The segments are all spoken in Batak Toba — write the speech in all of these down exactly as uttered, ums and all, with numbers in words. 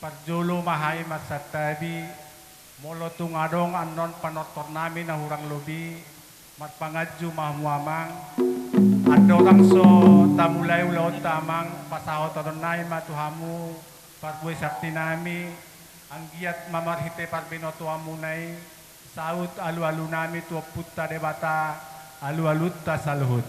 Parjolo ma hami marsantabi, molo tung adong annon panortor nami na hurang lobi, marpanganju ma hamu amang. Andorang so tamulai ulaonta amang, pasahaton nami ma tu hamu parbue santi nami, anggiat ma marhite parbinotoan muna i, saut alualu nami tu Ompunta Debata, alualunta saluhut.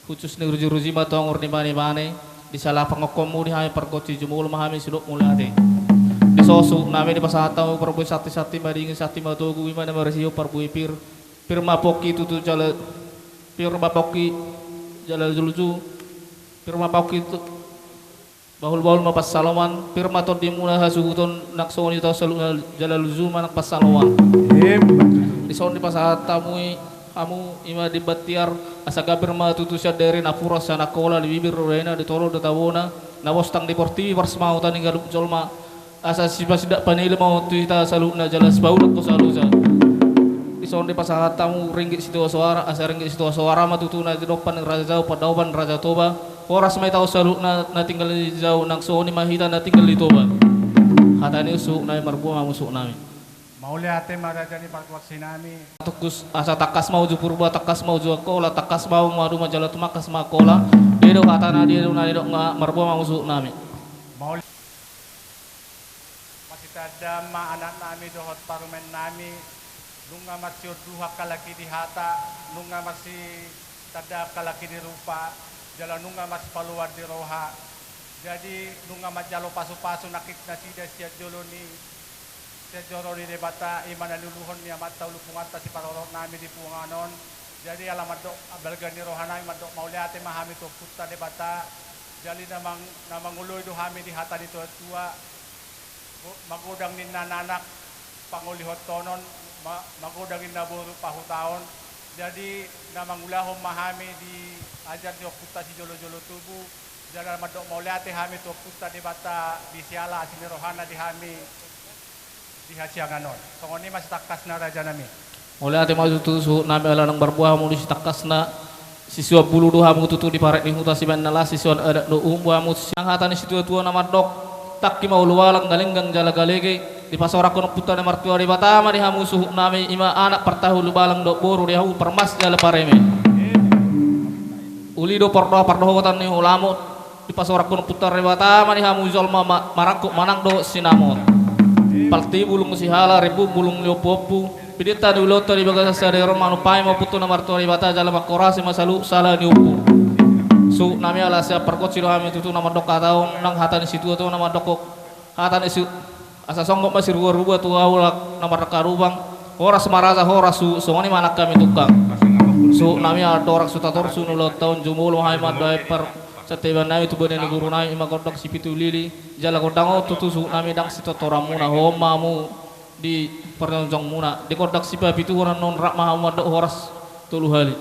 Hushus ni rujiruji ma tonggor ni manimani, di sala pangokommu di hami pargonsi jumolo ma hami sidok mauliate. Di son suhut nami dipasahat hamu parbue santi, santi madingin, santi matogu, ima na marisi parbue pir, pir ma pongki tutu jala, pir ma pongki jala juluju, pir ma pongki tu, bahulbahul ma pansalongan, pir ma tondimuna hasuhuton, nang songon i tu saluhutna jala luju ma nang pansalongan. Ima tutu. Di son dipasahat hamu i, hamu ima di Batiar, asa gambir ma tutu sian diri, napuran sian Angkola, di bibir do daina, di toru do tabona, na bostang di portibi parsimangutan ni ganup jolma, asa sipasindak panele ma on tu hita saluhutna jala sipaulak tu salusa. Di son dipasahat hamu ringgit sitio soara, asa ringgit sitio soara ma tutu na tinompa ni Raja Jau, pandaopan Raja Toba. Horas ma hita on saluhutna na tinggal di Jau, nang songon i ma hita na tinggal di Toba. Hata ni suhut nami, marboa ma hamu suhut nami. Mauliate ma raja ni pargonsi nami. Tungkus asa tangkas ma uju Purba, tangkas ma uju Angkola, tangkas ma hamu maduma jala tumangkas ma Angkola. Dia do hatana, dia do na nidok, nga marboa ma hamu suhut nami. Mauli- Masitandaan ma anak nami dohot parumaen nami, nunga marsiorduhan halak i di hata, nunga marsitandaan halak i di rupa, jala nunga marsipaloan di roha. Jadi nunga manjalo pasupasu nangkin nasida sian jolo ni, sian joro ni Debata, ima na niuluhon ni amanta ulumpunganta siparorot nami di punguan on. Jadi ala mandok balga ni roha nami mandok mauliate ma hami tu Ompunta Debata, jala na mang-, na mangoloi do hami di hata ni tuatua, go-, magodang ninna anak pangolihontonon, ma-, magodang ninna boru pahutaon. Jadi na mangulahon ma hami di ajar ni ompunta sijolojolo tubu, jala mandok mauliate hami tu Ompunta Debata di siala asi ni rohana di hami di hasiangan on. Songon i ma sitangkasna raja nami. Mauliate ma tutu suhut nami ala naung marboa hamu di sitangkasna. Sisuan bulu do hamu tutu di parik ni huta sibaen na las, sisuan adat do uhum do hamu. Sian hata ni situatua na mandok, tangki ma ulubalang, galinggang jala galege, dipasorangkon Ompunta na martua Debata ma di hamu suhut nami, ima anak partahulubalang dohot boru di hamu parmas jala pareme. Uli do pardoa pardohotan ni ulamu, dipasorangkon Ompunta Debata ma di hamu jolma ma-, marangkup manang dohot sinamot. Palti bulung sihala, rimbu bulung ni ompuompu, pidinta ni ulaonta di bagasan sadari on manumpangi ma Ompunta na martua Debata jala manghorasi ma saluhut sala ni ompu. Suhut nami ala sian pargonsi do hami tutu na mandok hata on, nang hata ni situatua na mandok hata ni si-, asa songgop ma siruarua tu halak na marhaha rupang, horas ma raja, horas suhut, songon i ma nang hami tungkang. Suhut nami ala dorang so tatorus ulaonta on, jumolo ma hami mandae par-, santabi nami tu bane ni guru nami, ima gondang sipitu lili, jala gondang on tutu suhut nami ndang sitortoramuna, hohom ma hamu di parjongjongmuna, di gondang sipapituhon annon rap ma hamu mandok horas tolu hali.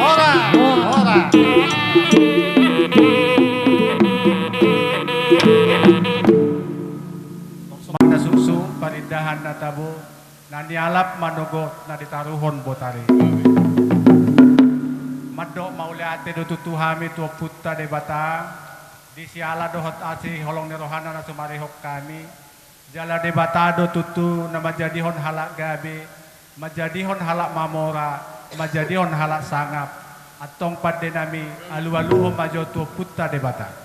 Ora, ora, ora. Manang na suksuk parindahan na tabo, na nialap manogot na ditaruhon botari. Mandok mauliate do tutu hami tu Ompunta Debata, di siala dohot asi holong ni rohana na sumarihon hami. Jala Debata do tutu na manjadihon halak gabe, manjadihon halak mamora, manjadihon halak sangap. Antong pande nami, alualuhon ma jo tu Ompunta Debata.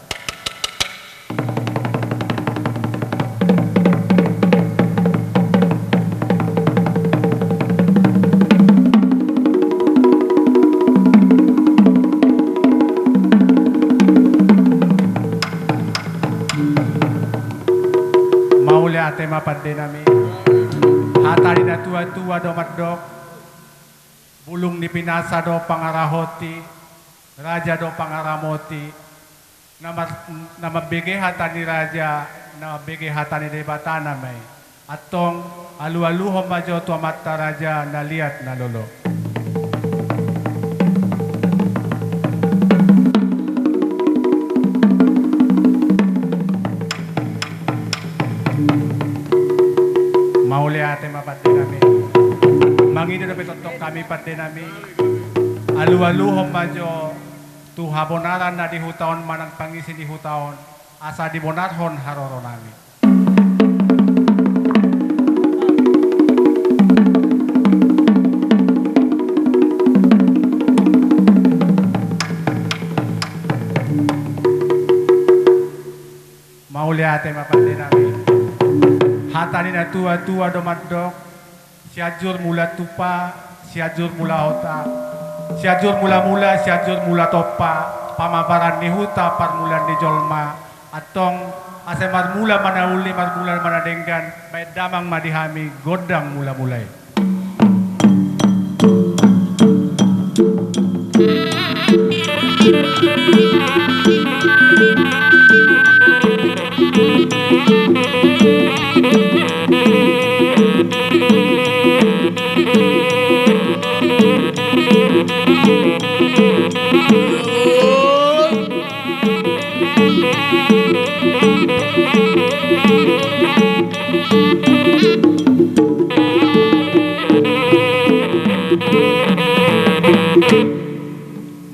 Mauliate ma pande nami. Hata ni na tuatua do mandok, bulung ni pinasa do pangarahoti, raja do pangaramoti. Na mar-, na mambege hata ni raja, na mambege hata ni Debata nama i. Antong, alualuhon ma jo tu amanta raja na liat na lolo. Mauliate ma pande nami. Mangido dope tongtong hami pande nami. Alualuhon ma jo tu habonaran na di huta on manang pangisi ni huta on, asa dibonarhon haroro nami. Mauliate ma pande nami. Hata ni na tuatua do mandok, Sianjur Mula Tupa, Sianjur Mula Hota, Sianjur Mula Mula, Sianjur Mula Tompa, pamaparan ni huta, parmulaan ni jolma. Antong, asa marmula ma na uli, marmula ma na denggan, baen damang ma di hami gondang mulamula i.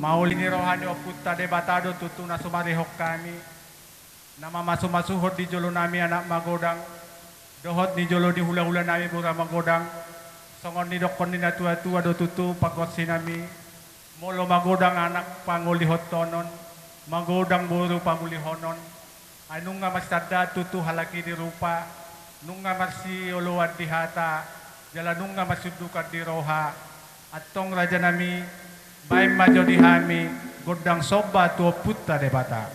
Mauli ni roha ni Ompunta Debata do tutu na sumarihon hami, na mamasumasuhon di jolo nami anak magodang, dohot di jolo ni hulahula nami boru magodang, songon nidokkon ni na tuatua do tutu panggonsi nami, molo magodang anak pangolihontonon, magodang boru pamulihonon, ai nunga marsitandaan tutu halak i di rupa, nunga marsioloan di hata, jala nunga marsiundukan di roha. Antong raja nami, baen ma jo di hami gondang somba tu Ompunta Debata.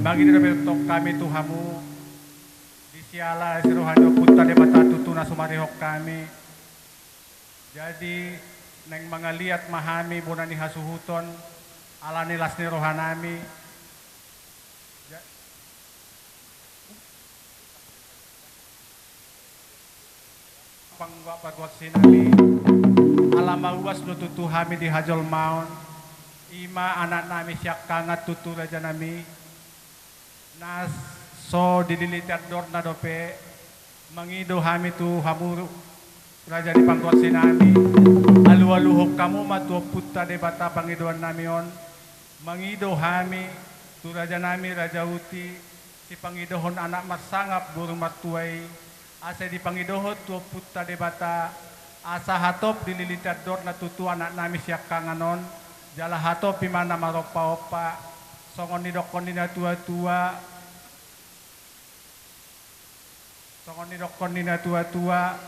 Mangido dope tong hami tu hamu, di siala asi roha ni Ompunta Debata tutu na sumarihon hami. Jadi, naeng mangaliat ma hami bona ni hasuhuton, ala ni las ni rohanami. Ja-, pangguak pargonsi nami, ala mauas do tutu hami di hajolmaon, i ma anaknami siangkangan tutu rajanami, na so dililiti andorna dope, mangido hami tu hamu raja ni pargonsi nami, alualuhon hamu ma tu Ompunta Debata pangidoannami on, mangido hami tu rajanami Raja Uti, sipangidohon anak marsangap boru martua i, asa dipangidohon tu Ompunta Debata, asa hatop dililiti andorna tutu anaknami siangkangan on, jala hatop i ma na marompaompa, songon nidokkon ni natuatua, songon nidokkon ni natuatua,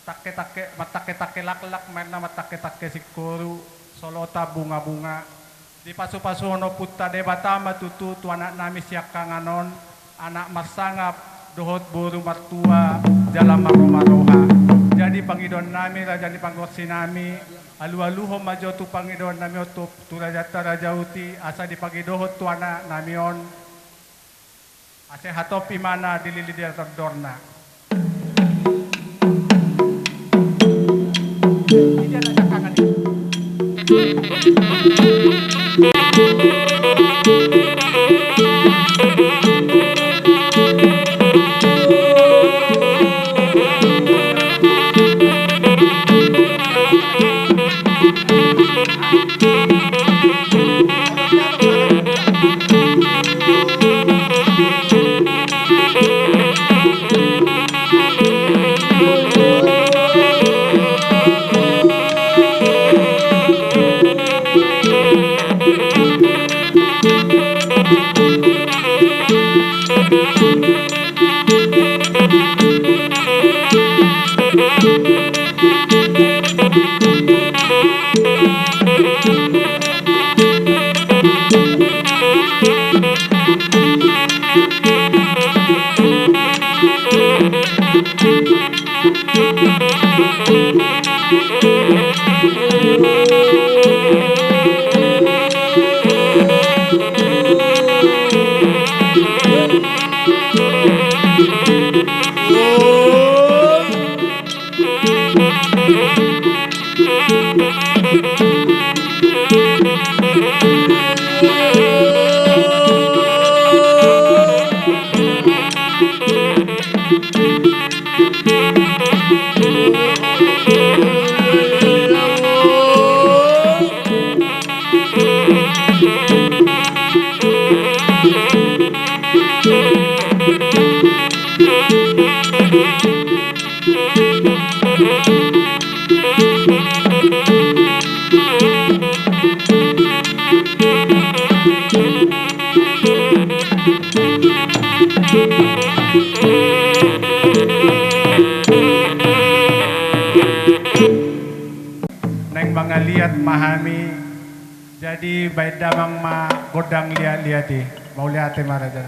tangke-tangke, mantangke-tangke laklak, ma inna mantangke-tangke singkoru, solota bungabunga. Dipasupasuhon Ompunta Debata ma tutu tu anaknami siangkangan on, anak marsangap, dohot boru martua, jala marroha-roha. Jadi pangidoannami, raja ni pargonsi nami, alualuhon ma jo tu pangidoannami on tu, tu rajanta Raja Uti, asa dipangidohon tu anaknami on, asa hatop i ma na dililiti andorna. Naeng mangaliat ma hami, jadi baen damang ma gondang liat-liat i. Mauliate ma raja.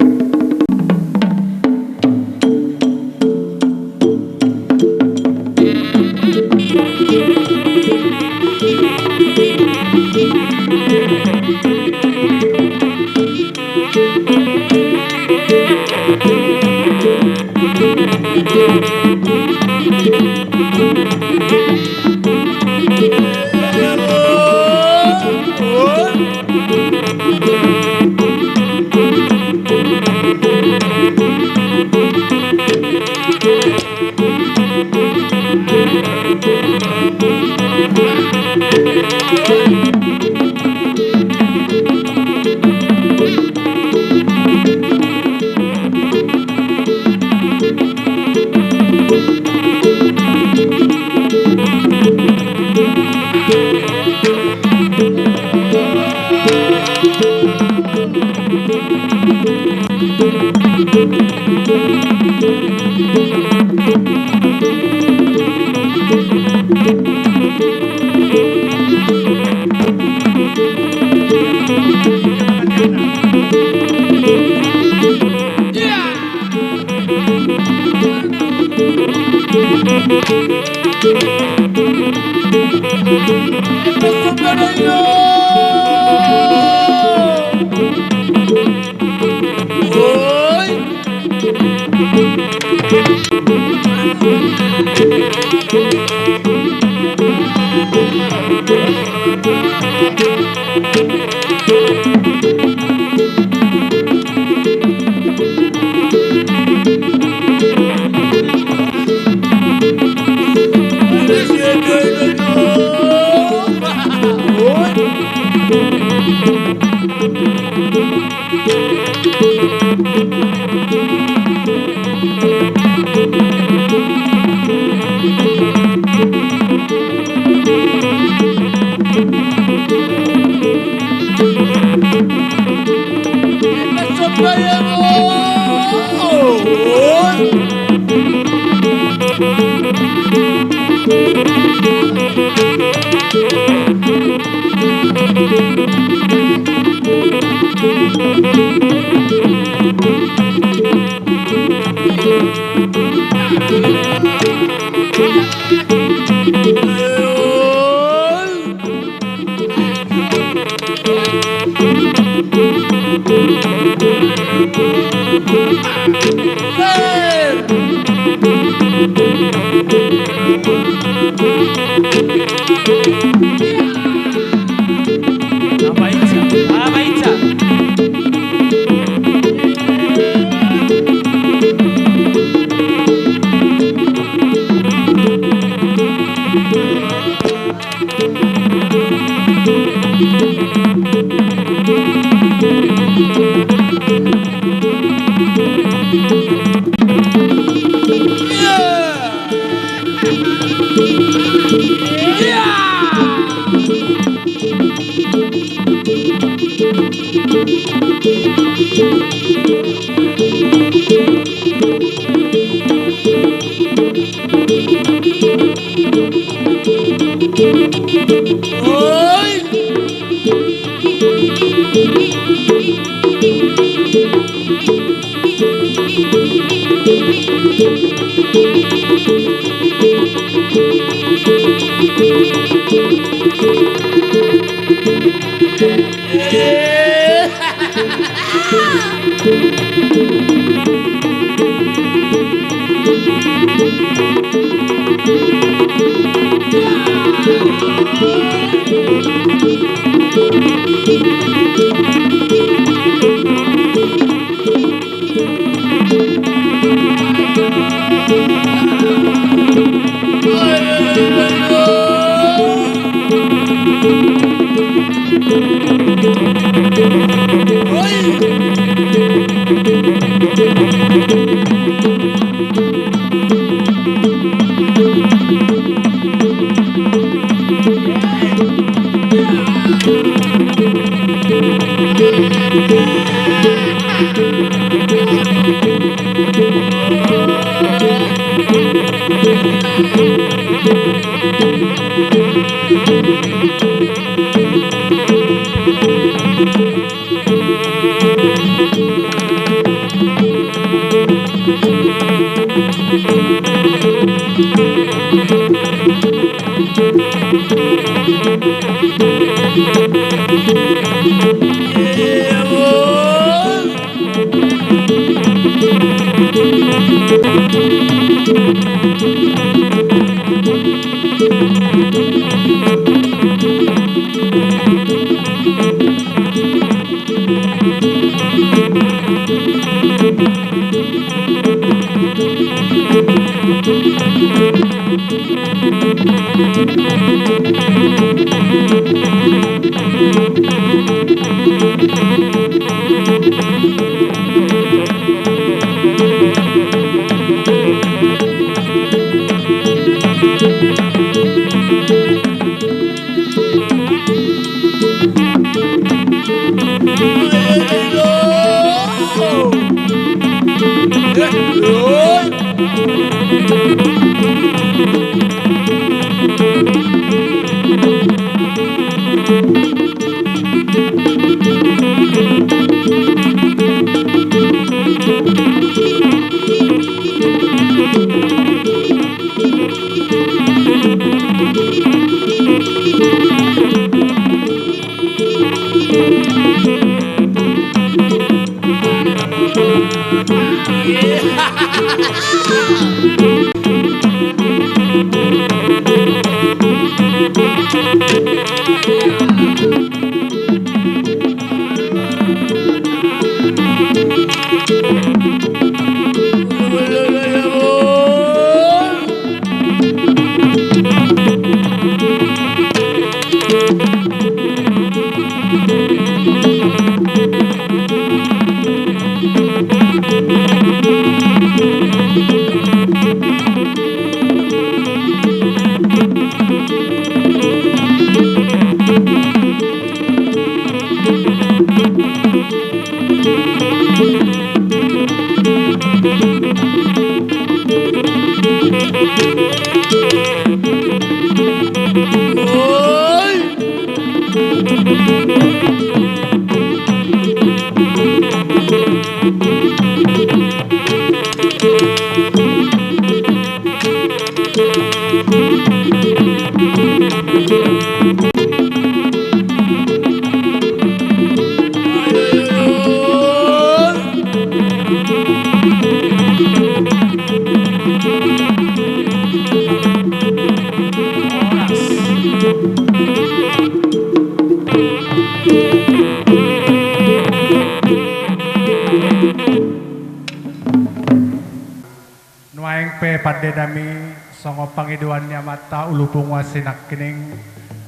Nuaeng pe pande nami, songon pangidoan ni amanta ulu punguan sinangkining,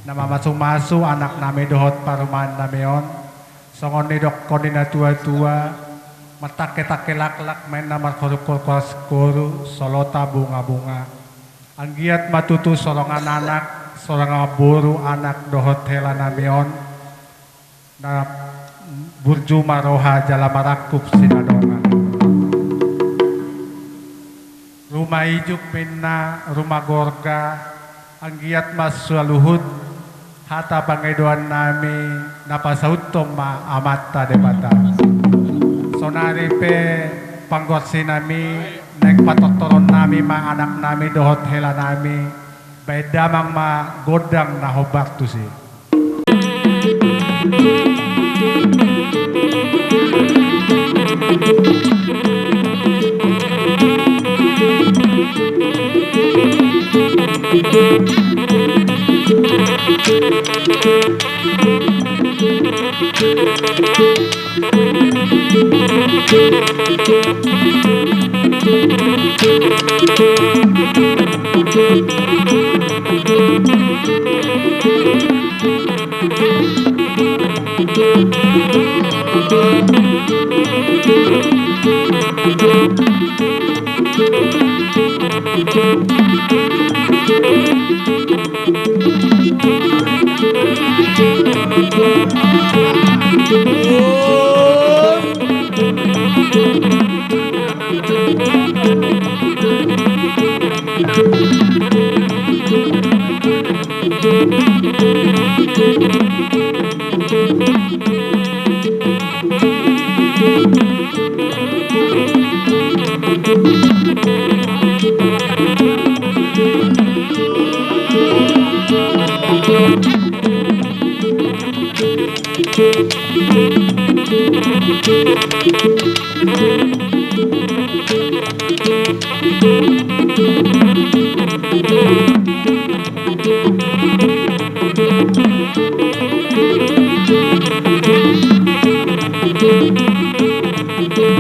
na mamasumasu anak nami dohot parumaen nami on, songon nidokkon ni natuatua, martangketangke laklak ma inna, marhorunghorungan singkoru, solota bungabunga. Anggiat ma tutu sorongan anak, sorongan boru, anak dohot hela nami on, na burju ma roha jala marangkup sinadongan. Ruma ijuk ma inna, ruma gorga, anggiat ma saluhut hata pangidoan nami na pasauthon ma Amanta Debata. Saonari pe pangguarsi nami, naeng patortoron nami ma anak nami dohot hela nami, baen damang ma gondang na hombar tusi.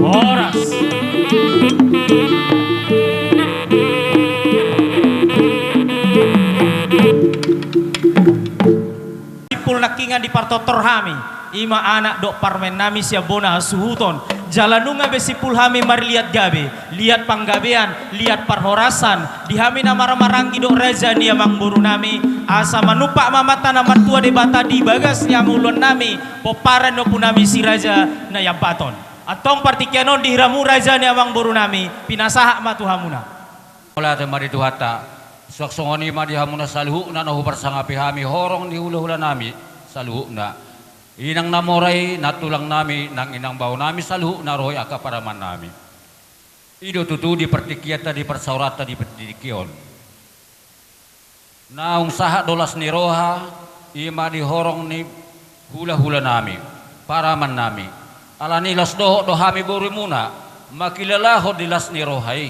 Horas. Simpul nangkingan dipartortor hami, i ma anak dohot parumaen nami sian bona hasuhuton. Jala nunga be simpul hami marliat gabe, liat panggabean, liat parhorasan, di hami na marhahamaranggi dohot raja ni amangboru nami, asa manumpak ma Amanta na martua Debata di bagas ni hamaolon nami, pomparan ni ompu nami si Raja Naiambaton. Antong partingkian on di hiramu raja ni amangboru nami, pinasahat ma tu hamuna. Mauliate ma di Tuhanta. Suang songon i ma di hamuna saluhutna na huparsangapi hami horong ni hulahula nami saluhutna. Inang na mora i, nantulang nami, nang inang bao nami saluhutna, ro i angka parumaen nami. I do tutu di partingkianta, di parsaoranta di tingki on. Naung sahat do las ni roha, i ma di horong ni hulahula nami, parumaen nami. Alani i las dohot do hami borumuna, Mangkilalahon di las ni roha i.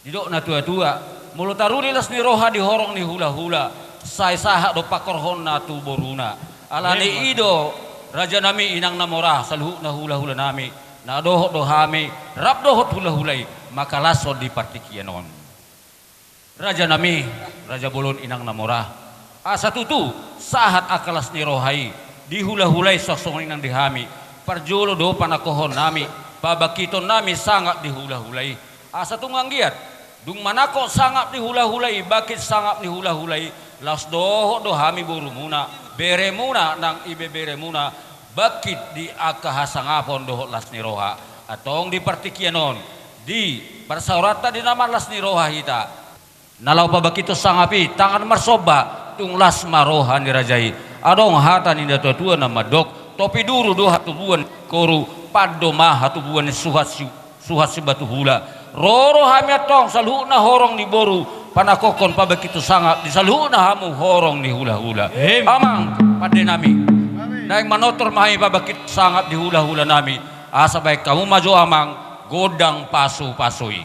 Didok na tua-tua, molo taruli las ni roha di horong ni hula-hula, sai sahat do pangkorhonna tu boruna. Alani i do, raja nami, inang na mora, saluhutna hula-hula nami, na dohot do hami rap dohot hula-hula i mangkalashon di partingkian on. Raja nami, raja bolon, inang na mora, asa tutu sahat angka las ni roha i di hula-hula i, songon i nang di hami, parjolo do panangkohon nami, pabangkiton nami sangap di hula-hula i. Asa tung anggiat dung manangko sangap ni hula-hula i, bangkit sangap ni hula-hula i, laos dohot do hami borumuna, beremuna nang ibeberemuna, bangkit di angka hasangapon dohot las ni roha. Antong di partingkian on, di parsaoranta di na marlas ni roha hita, na laho pabangkithon sangap i, tangan marsomba, tung las ma roha ni raja i. Adong hata ni na tua-tua na mandok, topi duru do hatubuan koru, pando ma hatubuan ni suhat si, suhat si batu hula. Ro do hami antong saluhutna horong ni boru, panangkohon pabangkithon sangap di saluhutna hamu horong ni hula-hula. Em. Amang pande nami, naeng manortor ma hami pabangkithon sangap di hula-hula nami, asa baen hamu ma jo amang gondang pasu-pasu i.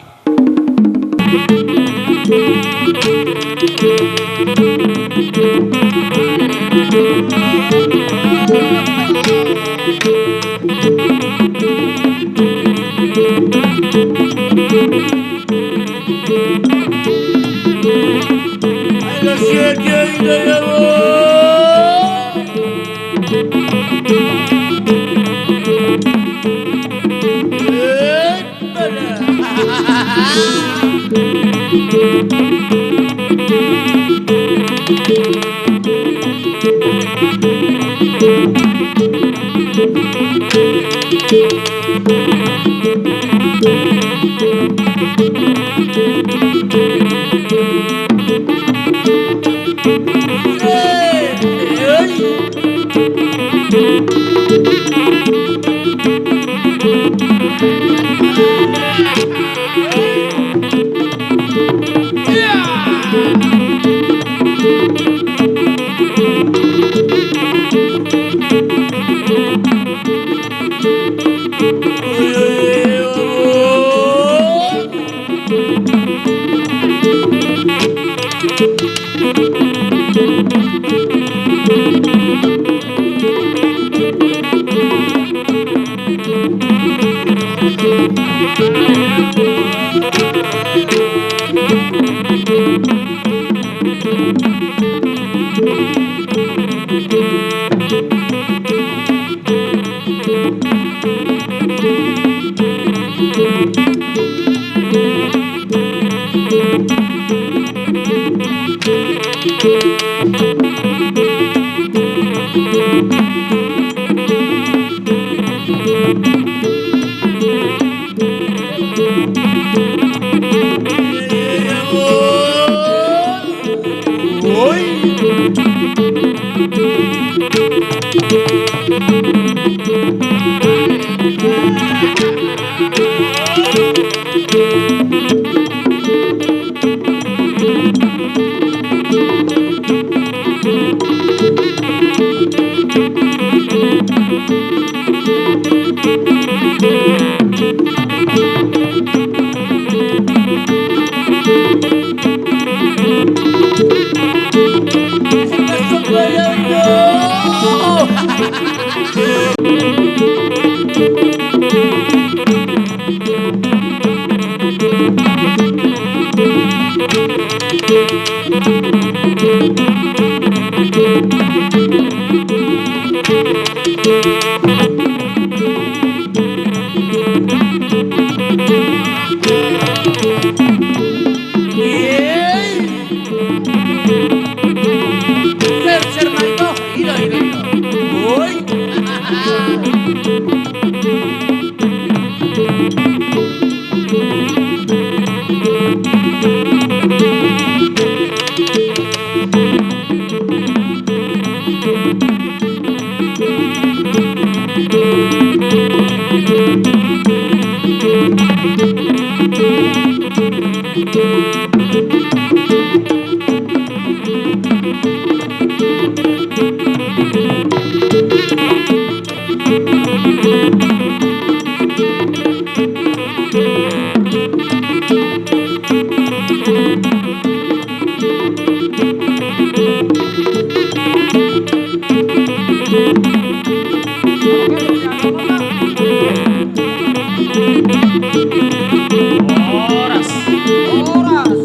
Horas. Horas.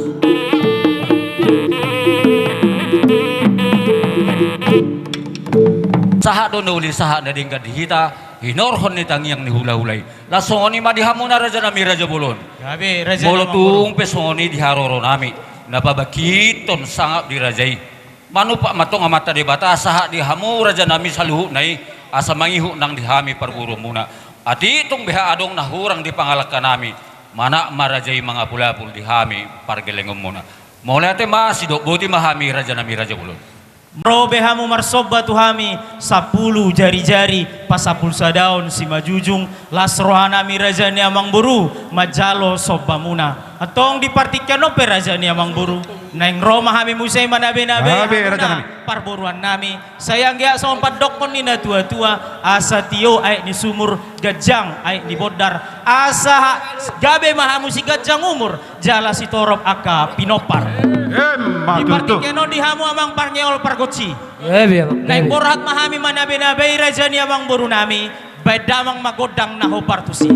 Sahat do na uli, sahat na denggan di hita, hinorhon ni tangiang ni hulahula i. Laos songon i ma di hamuna raja nami, raja bolon. Gabe, raja nami. Molo tung pe songon i di haroro nami, na pabangkithon sangap di raja i, manumpak ma antong Amanta Debata sahat di hamu raja nami saluhutna i, asa mangihut nang di hami parboruonmuna. Atik tung beha adong na hurang di pangalangka nami, manat ma raja i mangapulapul di hami pargellengonmuna. Mauliate ma, sidok boti ma hami raja nami, raja bolon. Ro be hamu marsomba tu hami, sampulu jarijari pasampulu sadaon simanjujung, las roha nami raja ni amangboru manjalo sombamuna. Antong di partingkian on pe raja ni amangboru, naeng ro ma hami muse manabenabe. Gabe, raja nami. Parboruan nami, sai anggiat songon pandokkon ni natuatua, asa tio aek ni sumur, ganjang aek ni bondar, asa ha-, gabe ma hamu siganjang umur, jala sitorop angka pinompar. Emma tutu. Di partingkian on di hamu amang parngol pargonsi. Gabe, amang, gabe. Naeng borhat ma hami manabenabe raja ni amangboru nami, baen damang ma gondang na hombar tusi.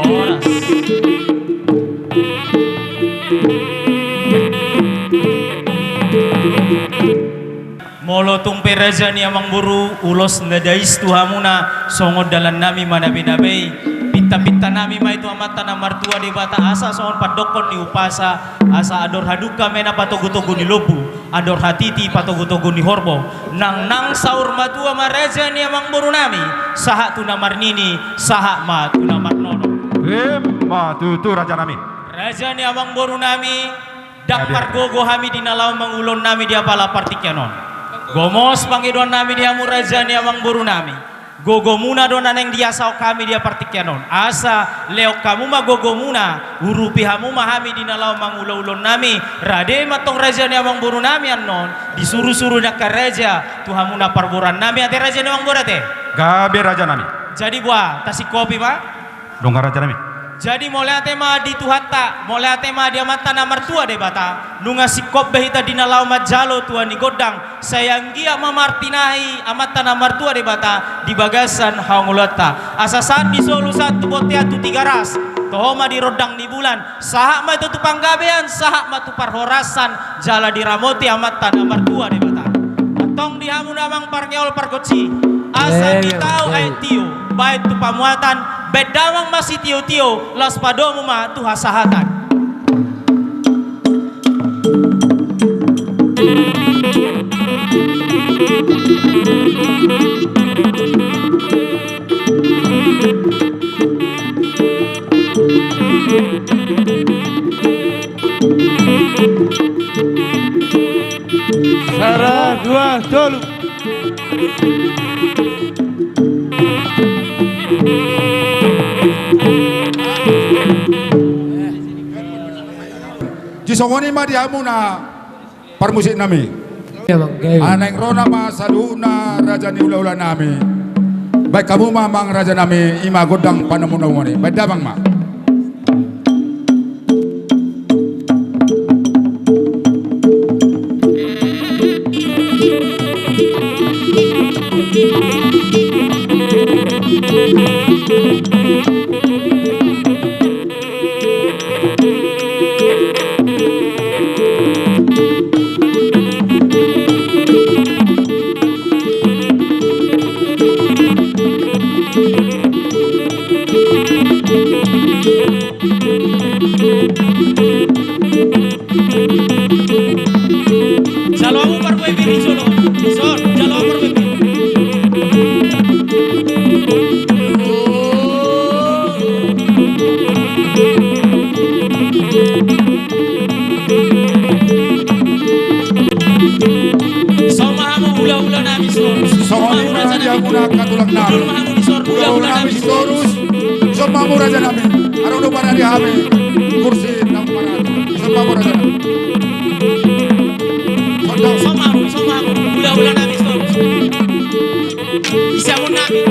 Horas. Molo tung pe raja ni amangboru, ulos na dais tu hamuna, songon dalan nami manabe-nabe i, pinta-pinta nami ma i tu Amanta na martua Debata, asa songon pandokkon ni umpasa, asa andor hadungka ma i na patogu-togu ni lombu, andor hatiti patogu-togu ni horbo, nang nang saur matua ma raja ni amangboru nami, sahat tu na marnini, sahat ma tu na marnono. Ima tutu raja nami. Raja ni amangboru nami, ndang margogo hami di na laho mangulahon nami di apala partingkian on. Gomos pangidoan nami di hamu raja ni amangboru nami. Gogomuna do na naeng diasahon hami di partingkian on. Asa lehon hamu ma gogomuna, urupi hamu ma hami di na laho mangula-ulahon nami. Rade ma antong raja ni amangboru nami annon, disuru-suru ni angka raja tu hamu na parboruan nami, ate raja ni amangboru ate. Gabe raja nami. Jadi boha, tasingkopi ma. Dung raja nami. Jadi mauliate ma di Tuhanta, mauliate ma di Amanta na martua Debata, nunga singkop be hita di na laho manjalo tua ni gondang, sai anggiat ma martinahi Amanta na martua Debata di bagasan haholonta. Asa sahat ni solu sahat tu bontean tu Tigaras, toho ma di rondang ni bulan, sahat ma ito tu panggabean, sahat ma tu parhorasan, jala diramoti Amanta na martua Debata. Antong di hamu damang parngol pargonsi, asa di tao aek tio, baen tu pamuatan, baen damang ma sitio-tio, laos padomu ma tu hasahatan. Sada, dua, tolu. Di songon i ma di hamu na parmusik nami. Ia, Bang, gabe. Ala naeng ro nama saluhutna raja ni hula-hula nami. Baen hamu ma amang raja nami, ima gondang panamu-namuan i. Baen damang ma. Jalo hamu parbue pir di son, di son, jalo hamu parbue pir. Son ma hamu hula-hula nami, son. Son ma hamu raja nami. Son ma hamu hula-hula nami, son. Hula-hula nami, son. Son ma hamu raja nami. Adong do parade hami. Kursi nang parade. Son ma hamu raja nami. Son ma hamu, son ma hamu. Hula-hula nami, son. Isi hamu nami.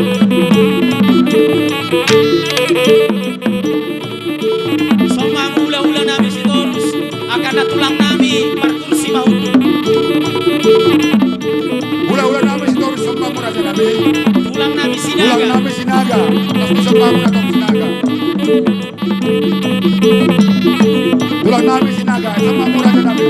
Son ma hamu hula-hula nami Sitorus, angka na tulang nami markursi ma hamu. Hula-hula nami Sitorus, son ma hamu raja nami. Tulang nami Sinaga. Tulang nami Sinaga. Son ma hamu raja nami Sinaga. Tulang nami Sinaga, son ma hamu raja nami.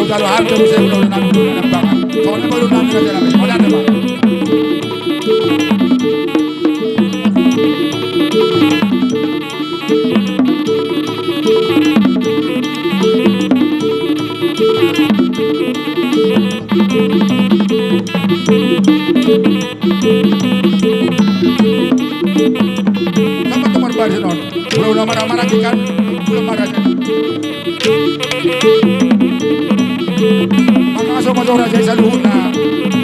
Jalo hami jalo sai hulahula nami hulahula Lambangan. Songon i ma hulahula nami raja nami. Mauliate ma. Sama tu marbarisan on. Hulahula marhamaranggi kan. Hulahula marhamaranggi. Mangkaso ma jo raja i saluhutna.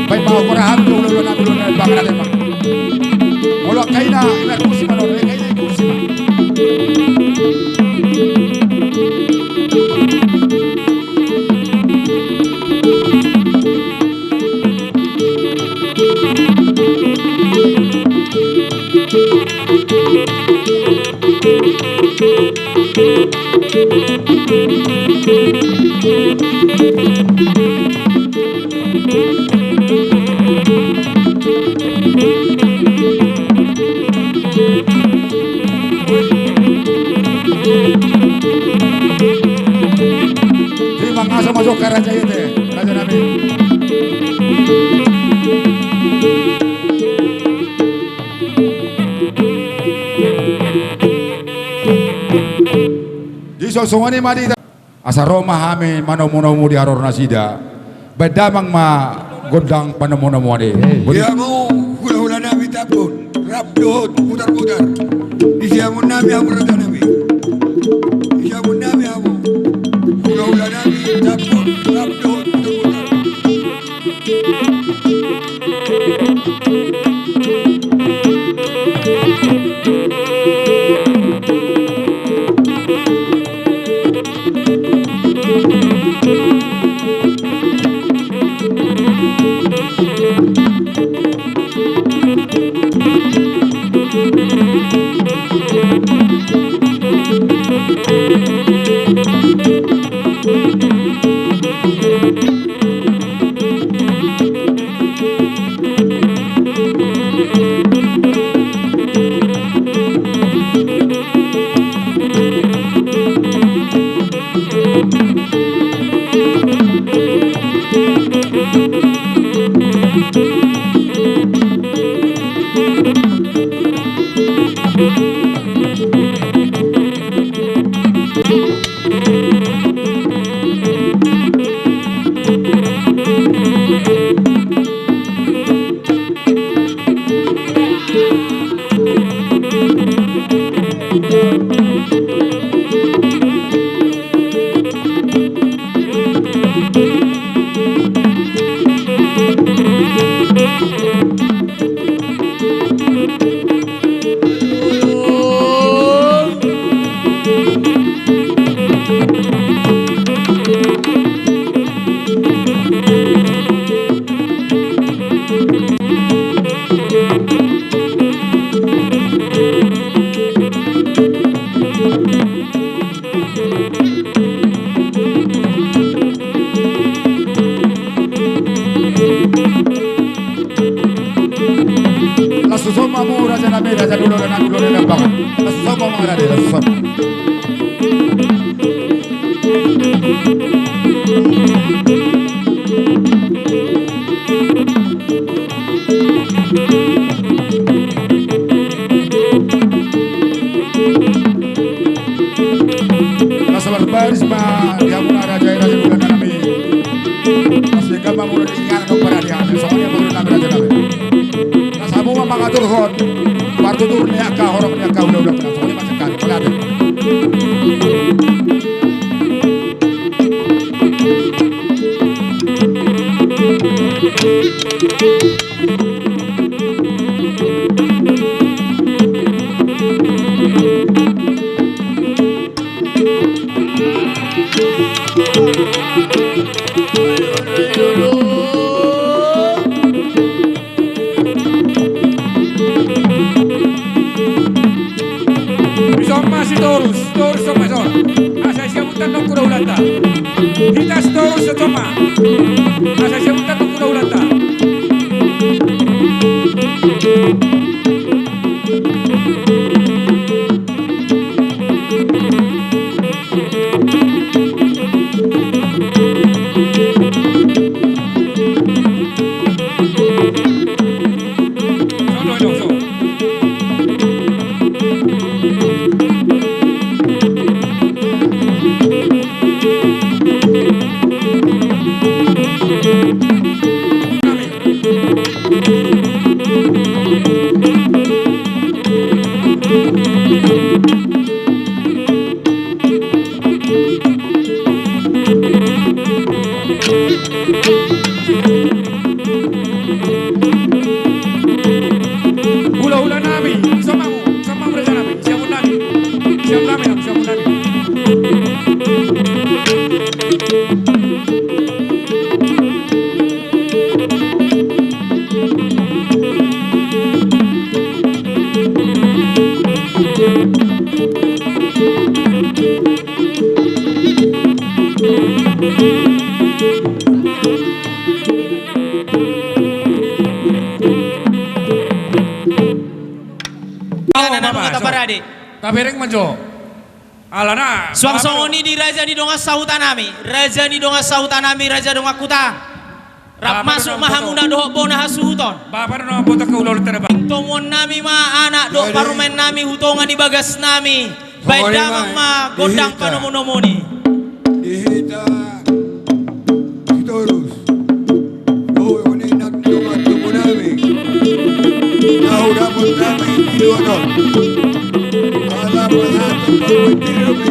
Baen ma hukura hami tu hulahula nami hulahula Lambangan, ate ma. Molo angka ina, ina kursi ma, ina kursi ma. Terima kasih masuk ke raja itu, raja nami. Di songon i ma di asa ro ma hami manomunomu di haroro nasida. Baen damang ma gondang panomunomuan i. Ia mu hulahula nami Tambun, rap dohot putarputar. Di siamun nami hamu raja nami. Di siamun nami hamu hulahula nami Tambun, rap dohot putarputar. Laos tu son ma hamu raja nami, raja ni hulahula nami, hulahula Lambangan. Laos tu son ma hamu raja, laos tu son. Laos marbaris ma di hamu raja, raja ni hulahula nami. Laos denggan ma molo diingot parade nami, songon i ma hulahula nami, raja nami. Laos hamu ma mangaturhon partutur ni angka horong ni angka hulahula, songon i ma sengkan. Mauliate. Dison ma Sitorus, Sitorus dison ma dison. Asa siamun tandok tu hulahulanta. Hita Sitorus dison ma. Asa siamun tandok tu hulahulanta. Hulahula nami, siap ma hamu, siap ma hamu raja nami, siap nami, siap nami, siap nami. Tabereng ma jo. Alana suang songon i di raja ni dongan sahuta nami, raja ni dongan sahuta nami, raja dongan huta. Rap masuk ma hamuna dohot bona hasuhuton. Bapa do na botak ka ulaon tanda ba. Tomuan nami ma anak dohot parumaen nami, hutonga ni bagas nami. Baen damang ma gondang panomunomuni. Di hita Sitorus. Dohot ni nang dongan tubu nami. Nahu dapot nami di luar on. Ala pasahaton nami di luar on.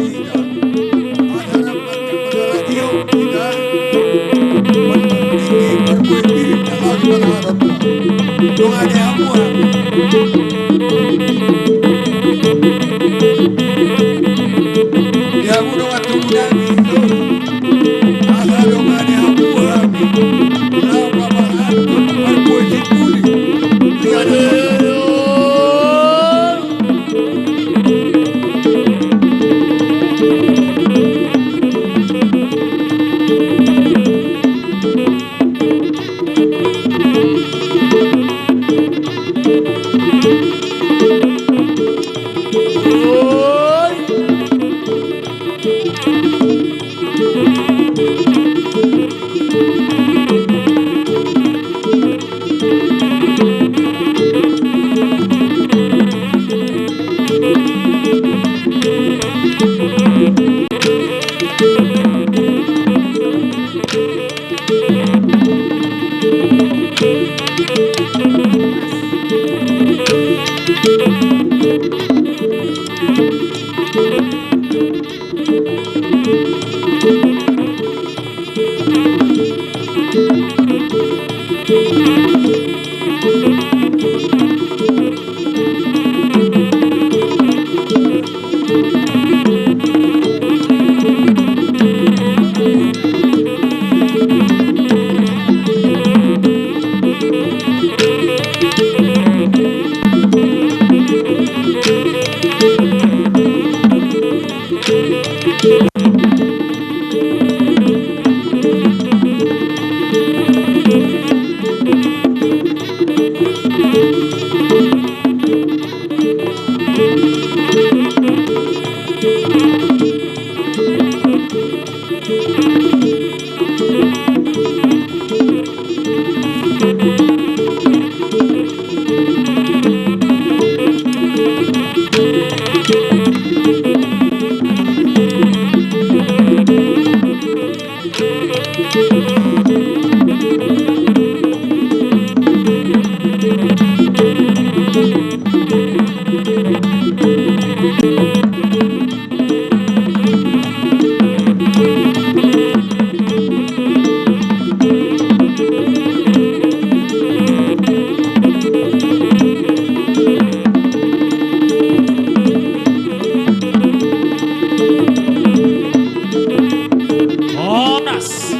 Horas.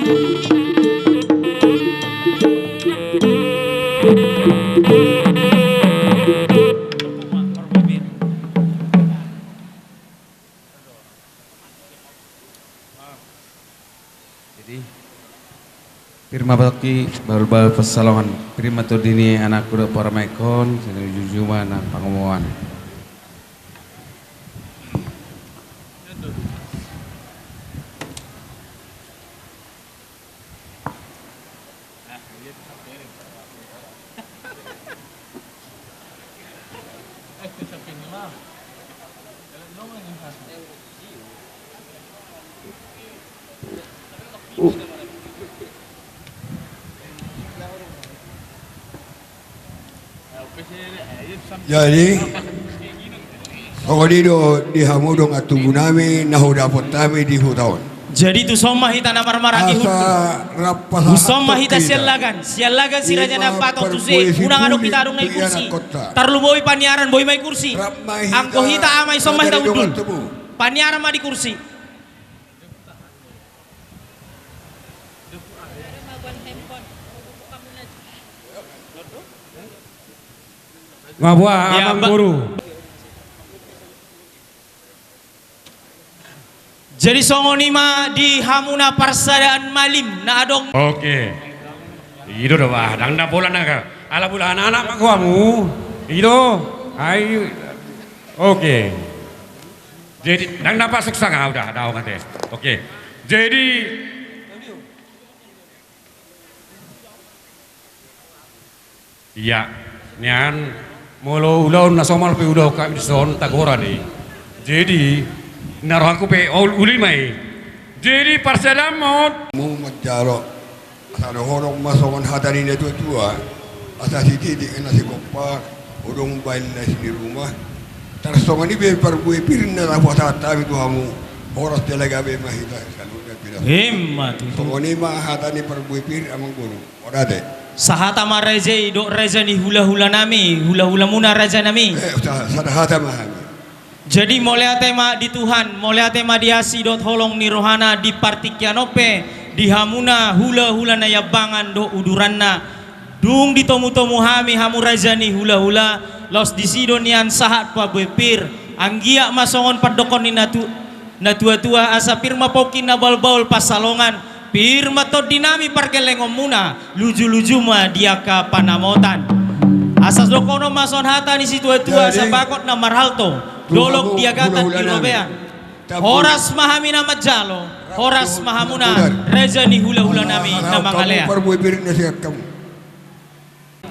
Jadi, pir ma patoki bahulbahul pansalongan, pir ma tondi ni anakku dohot parumaenkon, sian na jujur ma na pangomoan. Jadi, Songon i do di hamu dongan tubu nami na hudapot hami di huta on. Jadi tuson ma hita na marmaranggi. Asa rap pasahat. Tuson ma hita siallagan, siallagan si Raja Nampaton tu se, unang adong hita adong na di kursi. Tarlumobi paniaran, boi ma di kursi. Anggo hita ama, ison ma hita undul. Paniaran ma di kursi. Nga boha, ya, Amang Boru. Jadi songon i ma di hamuna parsadaan malim na adong. Oke. I do do bah, ndang na pola na ka. Ala bula anak-anak ma hamu. I do. Ai. Oke. Jadi ndang na pasuk sanga udah, daong ate. Oke. Jadi Iya, nian molo ulaon na somal pe ulaon hami dison, tagoran i. Jadi na rohangku pe uli ma i. Jadi parsadaan ma on. Hamu manjalo, asa dohonon ma songon hata ni na tua-tua, asa sititik na sigompa, unang baen na siniruma. Tarsongon i be parbue pir na laho pasahat hami tu hamu. Horas jala gabe ma hita saluhutna. Ima tutu. Songon i ma hata ni parbue pir, Amang Boru. Sahata ma raja i dohot raja ni hula-hula nami, hula-hula muna raja nami. Eh, sa-, sada hata ma hami. Jadi mauliate ma di Tuhan, mauliate ma di asi dohot holong ni rohana di partingkian on pe, di hamuna hula-hula Naiambangan dohot uduranna. Dung ditomu-tomu hami hamu raja ni hula-hula, laos disi do nian sahat parbue pir, anggiat ma songon pandokkon ni na tu-, na tua-tua, asa pir ma pongki na bahul-bahul pansalongan, pir ma tondi nami pargellengonmuna, luju-luju ma di angka panamotan. Asa dohonon ma songon hata ni situa-tua, asa bagot na marhalto, dolok di agatan di robean. Horas ma hami na manjalo, horas ma hamuna raja ni hula-hula nami na mangalean.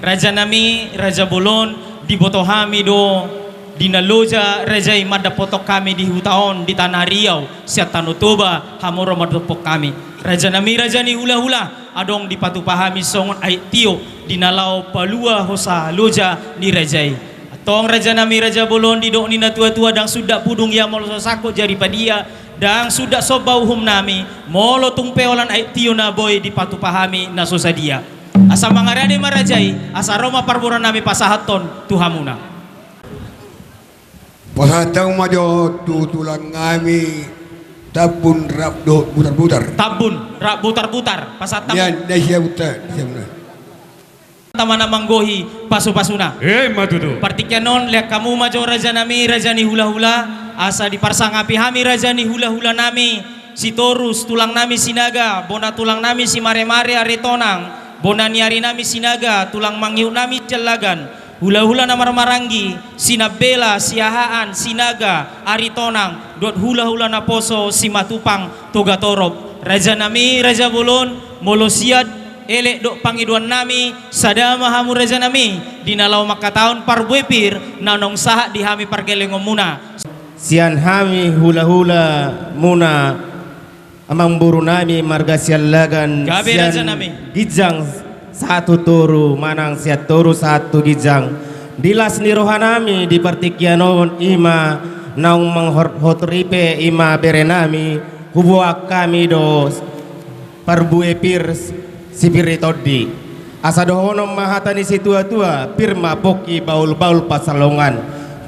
Raja nami, raja bolon, diboto hami do di na loja raja i mandapothon hami di huta on di Tanah Riau, sian Tano Toba hamu ro mandapothon hami. Raja nami, raja ni hula-hula, adong dipatupa hami songon aek tio di na laho palua hosa loja ni raja i. Antong raja nami, raja bolon, didok ni na tua-tua, ndang sundat pudung ia molo so sangkot jari padia, ndang sundat somba uhum nami molo tung pe holan aek tio na boi dipatupa hami na so sadia. Asa mangarade ma raja i, asa ro ma parboruon nami pasahathon tu hamuna. Pasahat hamu ma jo tu tulang nami Tambun rap dohot Butar-butar. Tambun rap Butar-butar, pasahat hamu. Ia, na sia buta, sia buta. Tama na manggohi pasu-pasuna. Ima tutu. Partingkian on, lean hamu ma jo raja nami, raja ni hula-hula, asa diparsangapi hami raja ni hula-hula nami, Sitorus, tulang nami Sinaga, bona tulang nami Simare-mare Aritonang, bona ni ari nami Sinaga, tulang mangihut nami Siallagan, hula-hula na marmaranggi, Sinambela, Siahaan, Sinaga, Aritonang, dohot hula-hula naposo Simatupang, Toga Torop. Raja nami, raja bolon, molo sian elek dohot pangidoan nami, sada ma hamu raja nami, di na laho mangkatahon parbue pir na naung sahat di hami pargellengonmuna. Sian hami hula-hula muna, amangboru nami marga Siallagan, gabe sian raja nami, ginjang sahat tu toru manang sian toru sahat tu ginjang. Di las ni roha nami di partingkian on, ima naung manghorhot ripe, ima bere nami, huboan hami do parbue pir sipir ni tondi. Asa dohonon ma hata ni situa-tua, pir ma pongki bahul-bahul pansalongan.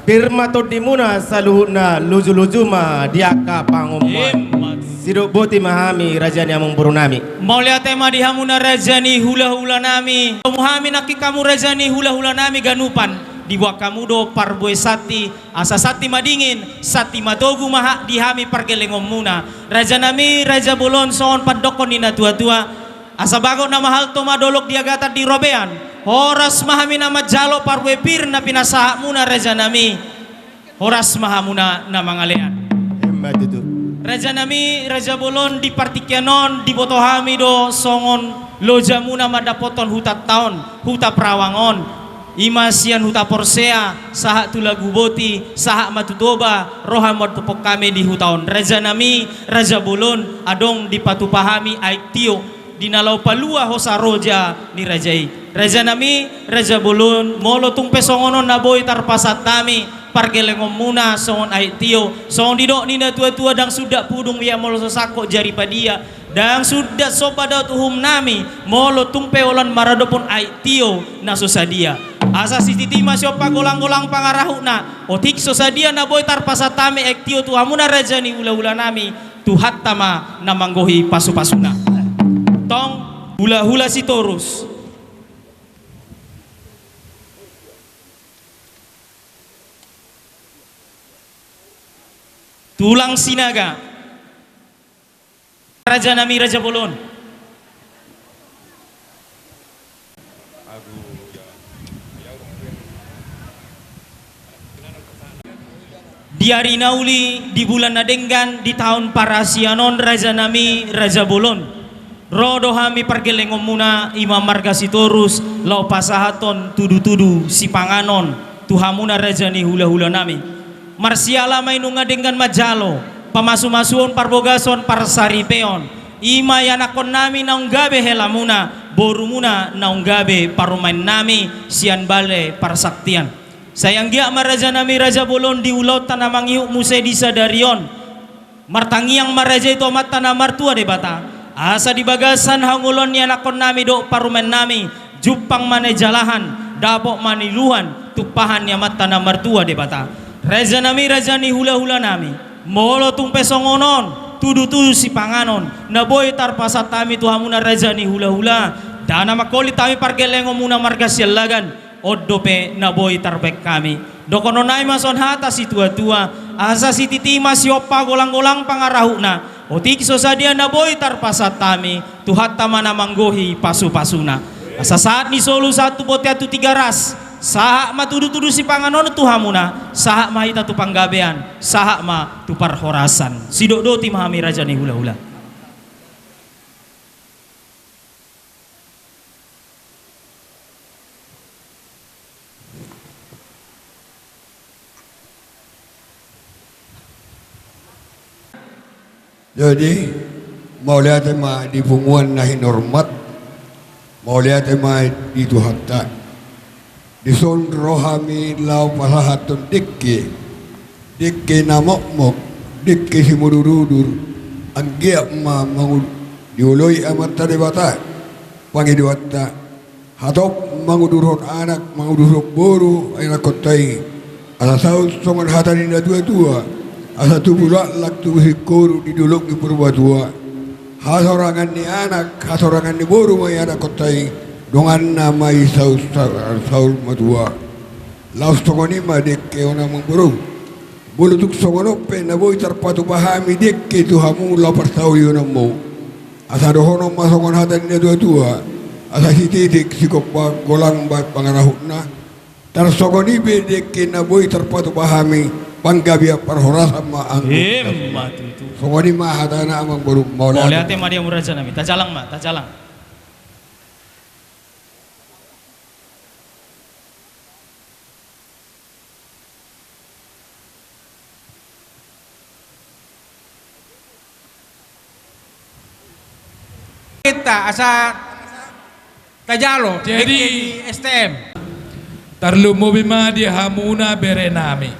Pir ma tondimuna saluhutna, luju-luju ma di angka pangomoan. Ima tutu. Sidok boti ma hami raja ni amangboru nami. Mauliate ma di hamuna raja ni hula-hula nami. Domu hami nangkin hamu raja ni hula-hula nami ganupan. Diboan hamu do parbue santi, asa santi madingin, santi matogu ma ha-, di hami pargellengonmuna. Raja nami, raja bolon, songon pandokkon ni na tua-tua, asa bagot na marhalto ma dolok di agatan di robean. Horas ma hami na manjalo parbue pir na pinasahatmuna raja nami. Horas ma hamuna na mangalean. Ima tutu. Raja nami, raja bolon, di partingkian on diboto hami do songon lojamuna mandapothon hutanta on, huta Perawang on. Ima sian huta Porsea sahat tu Laguboti, sahat ma tu Toba, ro hamu mandapothon hami di huta on. Raja nami, raja bolon, adong dipatupa hami aek tio di na laho palua hosa loja ni raja i. Raja nami, raja bolon, molo tung pe songon on na boi tarpasahat hami pargellengonmuna songon aek tio, songon didok ni na tua-tua, ndang suda pudung ia molo so sangkot jari padia, ndang suda somba dohot uhumnami molo tung pe holan maradophon aek tio na so sadia. Asa sititi ma siompa golang-golang pangarahutna, otik so sadia na boi tarpasahat hami aek tio tu hamuna raja ni hula-hulanami, Tuhanta ma na manggohi pasu-pasuna. Tong, hula-hula Sitorus. Tulang Sinaga. Rajanami Raja Bolon. Di ari na uli, di bulan na denggan, di taon parasian on, rajanami Raja Bolon, ro do hami pargellengonmuna, i ma marga Sitorus, laho pasahathon tudu-tudu sipanganon tu hamuna raja ni hula-hulanami. Marsiala ma i nunga denggan manjalo pamasu-masuon, parbogason, parsaripeon. I ma ianakkonnami naung gabe helamuna, borumuna naung gabe parumaennami sian bale parsaktian. Sai anggiat ma rajanami Raja Bolon di ulaonta na mangihut muse di sadari on, martangiang ma raja i tu Amanta na martua Debata, asa di bagasan hangoluan ni anakkonnami dohot parumaennami, jumpang ma na nijalahan, dapot ma na niudutan, tumpahan ni Amanta na martua Debata. Rajanami, raja ni hula-hulanami, molo tung pe songon on tudu-tudu sipanganon na boi tarpasahat hami tu hamuna raja ni hula-hula, ndada na mangholit hami pargellengonmuna marga Siallagan, on dope na boi tarbaen hami. Dohononnami ma songon hata situa-tua, asa sititi ma siompa golang-golang pangarahutna, otik so sadia na boi tarpasahat hami, Tuhanta ma na manggohi pasu-pasuna. Asa sahat ni solu sahat tu bontean tu Tigaras, sahat ma tudu-tudu sipanganon tu hamuna, sahat ma hita tu panggabean, sahat ma tu parhorasan. Sidok doti ma hami raja ni hula-hula. Jadi, mauliate ma di punguan na hinormat, mauliate ma di Tuhanta. Dison ro hami laho pasahathon dengke, dengke na mokmok, dengke simudur-udur, anggiat ma mangul-, dioloi Amanta Debata pangidoanta, hatop mangudurhon anak, mangudurhon boru, anakkonta i. Asa saut songon hata ni na tua-tua, asa tubu laklak tubu singkoru di dolok ni Purbatua. Hasorangan ni anak, hasorangan ni boru ma i anakkonta i, donganna ma i saut sa-, saur matua. Laos songon i ma dengke on amang boru. Molo tung songon on pe na boi tarpatupa hami dengke tu hamu laho parsaulionnami. Asa dohonon ma songon hata ni na tua-tua, asa sititik sikompa golang baen pangarahutna. Tarsongon i pe dengke na boi tarpatupa hami, panggabean parhorasan ma anggo. Emma tutu. Songon i ma hatana amang boru. Mauliate. Mauliate ma di hamu rajanami. Tajalang ma, tajalang. Kita asa tajalo. Jadi, S T M. Tarlumobi ma di hamuna berenami.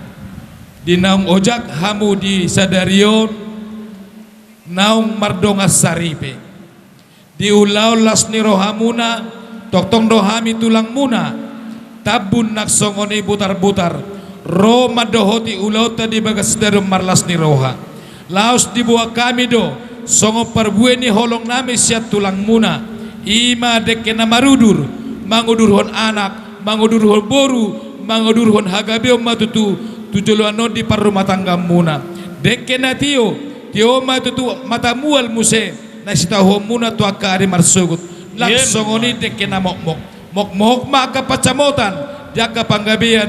Di naung ojak hamu di sadari on, naung mardongan saripe. Di ulaon las ni rohamuna, tongtong do hami tulangmuna, Tambun nang songon i Butarbutar, ro mandohoti ulaonta di bagas sadari on marlas ni roha. Laos diboan hami do, songon parbue ni holongnami sian tulangmuna, i ma dengke na marudur, mangudurhon anak, mangudurhon boru, mangudurhon hagabeon ma tutu, tu joloan on di parrumatanggaonmuna. Dengke na tio, tio ma tutu mata mual muse, na sitahuonmuna tu angka ari marsogot. Nang songon i dengke na mokmok. Mokmok ma angka pansamotan, di angka panggabean,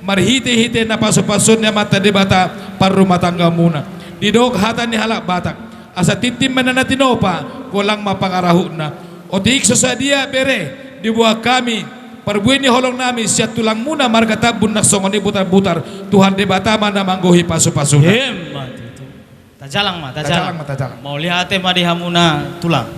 marhite-hite na pasu-pasuon ni Amanta Debata parrumatanggaonmuna. Didok hata ni halak Batak, asa tintin ma inna na tinopa, golang ma pangarahutna. Otik so sadia bere, diboan hami, parbue ni holongnami, sian tulangmuna marga Tambun nang songon i Butarbutar, Tuhan Debata ma na manggohi pasu-pasuna. Emma tutu. Tajalang ma, tajalang. Tajalang ma, tajalang. Mauliate ma di hamuna tulang.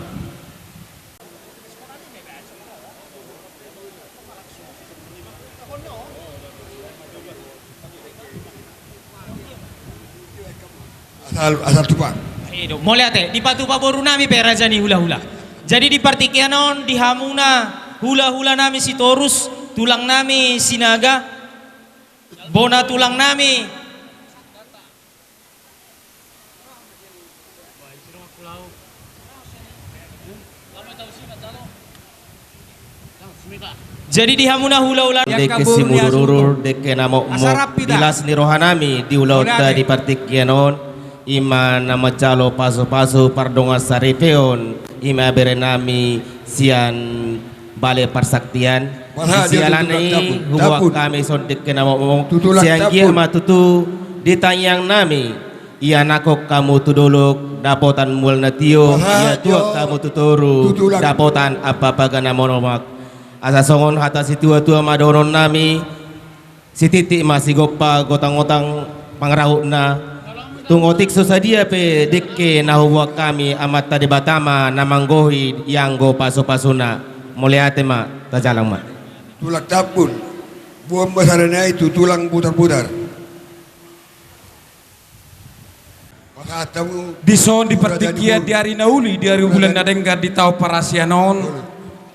Asal, asal tupa. Ido, mauliate, dipatupa boru nami pe raja ni hulahula. Jadi di partingkian on di hamuna hulahula nami Sitorus, tulang nami Sinaga, bona tulang nami. Jadi di hamuna hulahula. Dengke simudur-udur, dengke na mokmok, di las ni roha nami di ulaonta di partingkian on, i ma na manjalo pasu-pasu pardongan saripeon, i ma bere nami sian Balai Parsaktian. Siala ni i huboan hami songon dengke na mokmok, sai anggiat ma tutu di tangiang nami, ianakhon hamu tu dolok dapotan mual na tio, iatuhon hamu tu toru dapotan ampapaga na monomak. Asa songon hata situa-tua ma dohonon nami: Sititi ma sigompa, gotang-gotang pangarahutna. Tung otik so sadia pe dengke na huboan hami, Amanta Debata ma na manggohi ianggo pasu-pasuna. Mauliate ma, tajalang ma. Tulang Tambun, boan ma sada nai tu tulang Butar-butar. Dison di partingkian, di ari na uli, di ari bulan na denggan, di taon parasian on,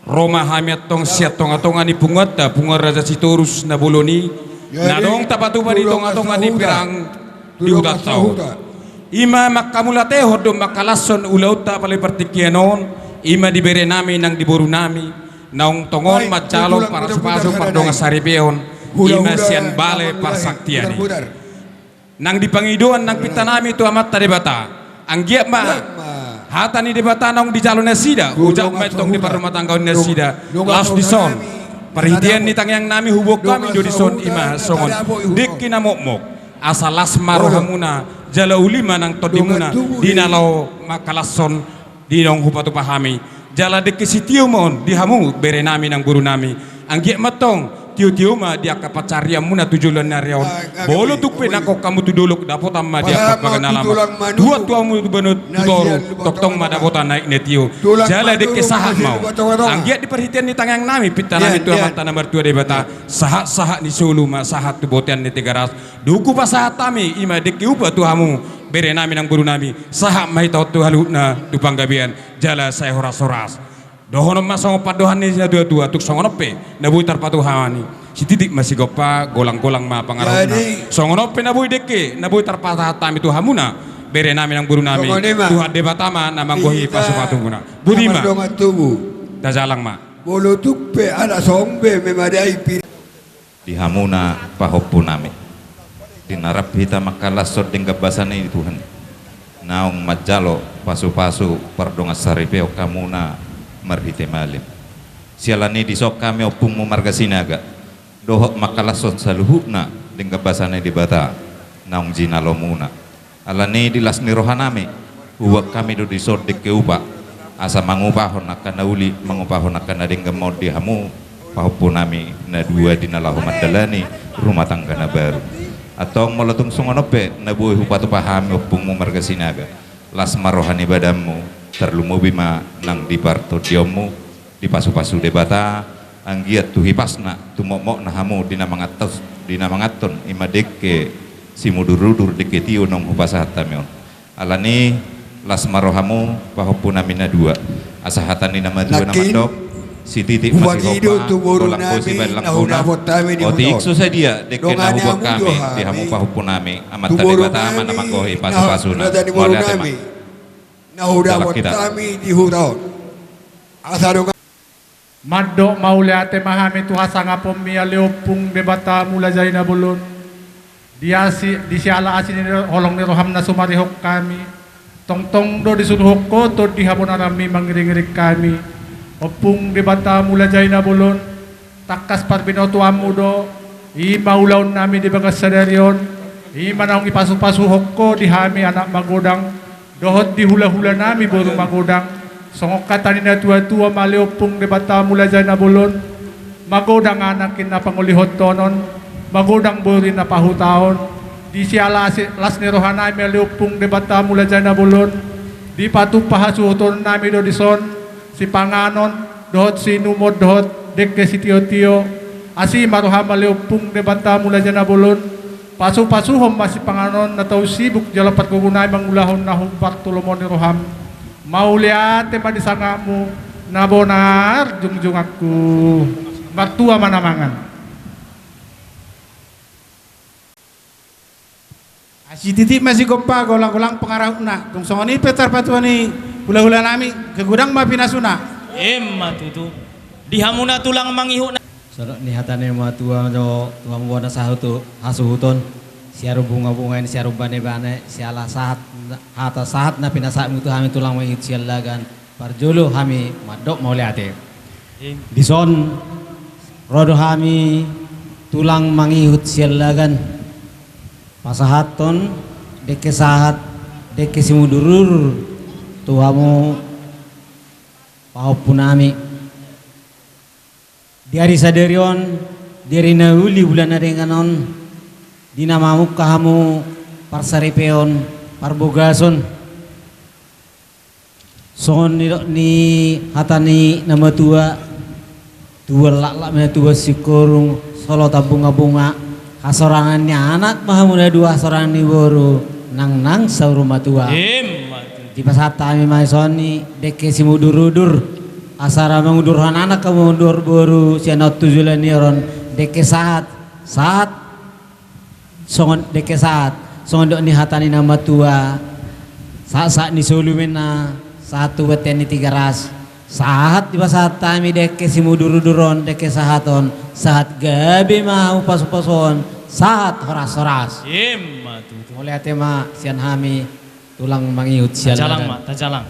ro ma hami antong sian tonga-tonga ni punguanta, punguan Raja Sitorus na bolon i, na adong tapatupa di tonga-tonga ni perang di hutanta on. I ma manghamauliatehon dohot manghalashon ulaonta pala di partingkian on, i ma di bere nami nang di boru nami, naung tongon manjalo pasu-pasu pardongan saripeon, i ma sian Balai Parsaktian i. Nang di pangidoan nang pinta nami tu Amanta Debata, anggiat ma hata ni Debata naung dijalo nasida, ujak ma antong di parrumatanggaon nasida. Laos dison, parhitean ni tangiang nami huboan hami do dison, i ma songon dengke na mokmok. Asa las ma rohamuna, jala uli ma nang tondimuna di na laho manghalashon di naung hupatupa hami. Jala dengke sitio ma on di hamu bere nami nang boru nami. Anggiat ma antong tio-tio ma di angka pansarianmuna tu joloan ni ari on. Molo tung pe nangkok hamu tu dolok, dapotan ma di angka paga na lamak. Tuat tu hamu tu banua tu toru, tongtong ma dapotan aek na tio. Jala dengke sahat ma on. Anggiat di parhitean ni tangiang nami pinta nami tu Amanta na martua Debata, sahat-sahat ni solu ma sahat tu bontean ni Tigaras. Dung hupasahat hami, i ma dengke upa tu hamu bere nami nang boru nami, sahat ma hita on tu haluhutna tu panggabean, jala sai horas-horas. Dohonon ma songon pandohan ni natua-tua, tung songon on pe na boi tarpatupa hami: Sititi ma sigompa, golang-golang ma pangarahutna. Songon on pe na boi dengke na boi tarpasahat hami tu hamuna bere nami nang boru nami, Tuhan Debata ma na manggohi pasu-pasumuna. Boti ma. Tajalang ma. Molo tung pe anak sombe memadai pi- Di hamuna pahompu nami, di na rap hita manghalashon denggan basa ni Tuhan, naung manjalo pasu-pasu pardongan saripeon hamuna marhite malim. Siala ni i dison hami ompungmu marga Sinaga dohot manghalashon saluhutna denggan basa ni Debata naung jinalomuna. Alani i di las ni roha nami, huboan hami do dison dengke upa, asa mangupahon angka na uli, mangupahon angka na denggan ma on di hamu pahompu nami na dua di na laho mandalani rumah tangga na baru. Antong molo tung songon on pe na boi hupatupa hami ompungmu marga Sinaga, las ma roha ni badanmu, tarlumobi ma nang di partondionmu, dipasu-pasu Debata, anggiat tu hipasna, tu mokmokna hamu di na mangantos, di na manganton, i ma dengke simudur-udur, dengke tio naung hupasahat hami on. Alani i, las ma rohamu pahompu nami na dua. Asa hata ni na matua na mandok: Sititi ma sigompa, golang ma sibaen langkona. Otik so sadia dengke na huboan hami di hamu pahompu nami, Amanta Debata ma na manggohi pasu-pasuna. Mauliate ma. Na hudapot hami di huta on. Asa dongan. Mandok mauliate ma hami tu hasangaponmi ale Ompung Debata Mulajadi na bolon. Di asi, di siala asi ni holong ni roham na sumarihon hami, tongtong do disuruhon ho Tondi habonaranmi mangiring-iring hami. Ompung Debata Mulajadi na bolon, tangkas parbinotoanmu do i ma ulaon nami di bagas sadari on, i ma naung ipasu-pasuhon ho di hami anak magodang, dohot di hula-hula nami boru magodang, songon hata ni natua-tua ma ale Ompung Debata Mulajadi na bolon: Magodang anak inna pangolihontonon, magodang boru inna pahutaon. Di siala asi las ni roha nami ale Ompung Debata Mulajadi na bolon, dipatupa hasuhuton nami do dison sipanganon dohot siinumon dohot dengke sitio-tio. Asi ma roham ale Ompung Debata Mulajadi na bolon, Pasupasuhon ma sipanganon na tau sibuk jala pargogoi nami mangulahon na hombar tu lomo ni roham. Mauliate ma di sangapmu na bonar jongjongangku. Martua ma na mangan. Asi titik ma sigompa, golang-golang pangarahutna. Tung songon i pe tarpatupa ni hulahula nami, kegodang ma pinasuna. Emma tutu. Di hamuna tulang mangihut na. Songon ni hata ni matua jo, tu hamu bona sahutu hasuhuton. Siaru bunga-bunga i, siaru bane-bane, siala sahat, hata sahat na pinasahatmu tu hami tulang mangihut siallagan. Parjolo hami mandok mauliate. Dison ro do hami tulang mangihut siallagan pasahathon dengke sahat, dengke simudur-udur tu hamu pahompu nami. Di ari sadari on, di ari na uli bulan na denggan on, di na mamungka hamu parsaripeon, parbogason. Songon nidok ni hata ni na matua, tubuan laklak ma tubuan singkoru, solotan bunga-bunga, hasorangan ni anak ma hamu na dua, hasorangan ni boru, nangnang saur matua. Emma tutu. Dipasahat hami ma dison i dengke simudur-udur, asa ra mangudurhon anak hamu, mangudur boru, sian on tu joloan ni ari on, dengke sahat, sahat. Songon dengke sahat, songon nidok ni hata ni na matua, sahat-sahat ni solu ma inna, sahat tu bontean ni Tigaras, sahat dipasahat hami dengke simudur-udur on, dengke sahat on, sahat gabe ma hamu pasu-pasu on, sahat horas-horas. Emma tutu. Mauliate ma sian hami tulang mangihut siallagan. Tajalang ma, tajalang.